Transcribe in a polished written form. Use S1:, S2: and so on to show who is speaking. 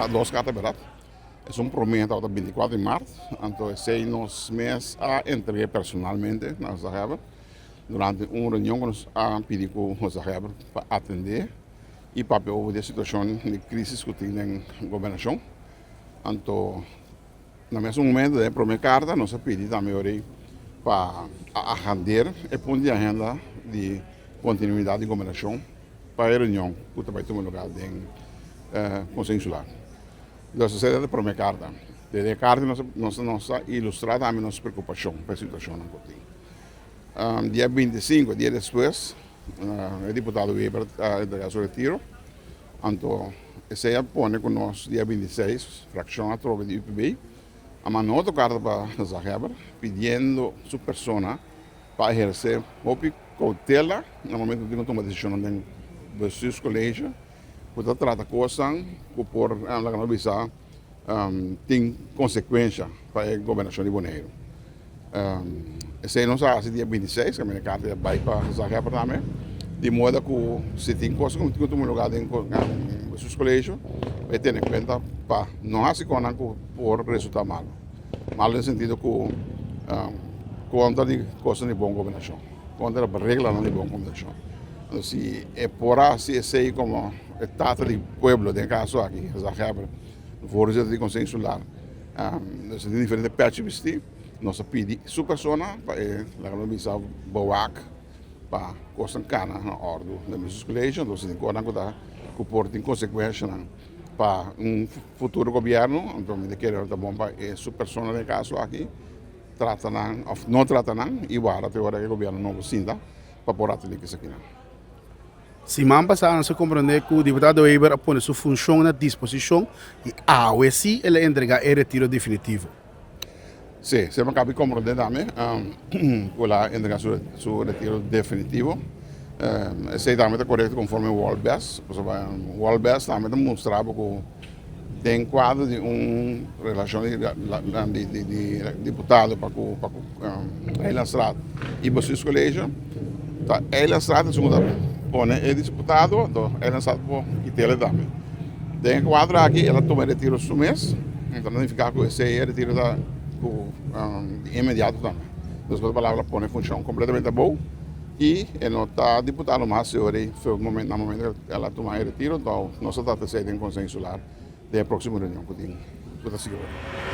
S1: Dos karta bèrdat. Esun promé tabata bintikuater di mart, anto esei nos mes a entreg'é personalmente na Gezaghèber durante un reunion ku nos a pidi ku Gezaghèber pa atendé i papia over di e situashon di krisis ku tin den gobernashon. Anto na mesun momento den e promé karta nos a pidi tambe ora ei pa a agendeer e punto di agenda di kontinuidat di gobernashon pa e reunion ku ta bai tuma lugar den Konseho Insular. Nos a sende e promé karta. Den e karta nos nos a ilustrá tambe nos preokupashon pa e situashonnan ku tin. Dia bintisinko, dia despues, e diputado Wever a entregá su retiro. Anto esei a pone ku nos dia bintiseis, frakshon atrobe di UPB a manda otro karta pa Gezaghèber pidiendo su persona pa ehersé hopi koutela na momento ku tin ku tuma desishonnan den bestuurscollege. Ku ta trata kosnan ku por, laga nos bisa, tin konsekuensha pa e gobernashon di Boneiru. Esei nos a hasi dia bintiseis, kaminda e karta ya bai pa Gezaghebber tambe, di moda ku si tin kos ku tin ku tuma lugá den bestuurskolesio, e tene kuenta pa no hasi kosnan ku por resultá malu. Malu den sentido ku kontra di kosnan di bon gobernashon, kontra reglanan di bon gobernashon. Si e por hasi esei komo e tata di pueblo, den e kaso aki, gezaghebber, voorzitter di Konseho Insular, nos tin diferente pèchi bistí, nos a pidi su persona pa e laga nos bisa bewak pa kosnan kana na òrdu den bestuurskolesio. Entonces tin kosnan ku ta ku por tin konsekuenshanan pa un futuro gobièrnu, anto mi ta kere ta bon pa e su persona den e kaso aki trata nan òf no trata nan i wara te ora e gobièrnu nobo sinta. pa por atendé ku esakinan.
S2: Siman pasá nos a komprondé ku diputado Wever a pone su funshon na disposishon i awe sí el a entregá e retiro definitivo.
S1: Sí, siman kaba di komprondé tambe ku el a entregá su retiro definitivo. Esei tambe ta korekto konforme Wolbes, pasobra Wolbes tambe ta mustra bo ku Den kuadro di un relashon di diputado pa ku Eilandstraat i Bestuurscollege ta Eilandstraat esun ku ta pone e diputado anto Eilandstraat por kit'el tambe. Den e kuadro aki el a tuma e retiro su mes ta nifiká ku esei e retiro ta ku di inmediato tambe. Dus ku otro palabra pone funshon kompletamente abou i e no ta diputado mas e ora ei na momento El a tuma e retiro, enton nos ta trata esei den Konseho Insular den e próksimo reunion ku tin ku ta sigui ora.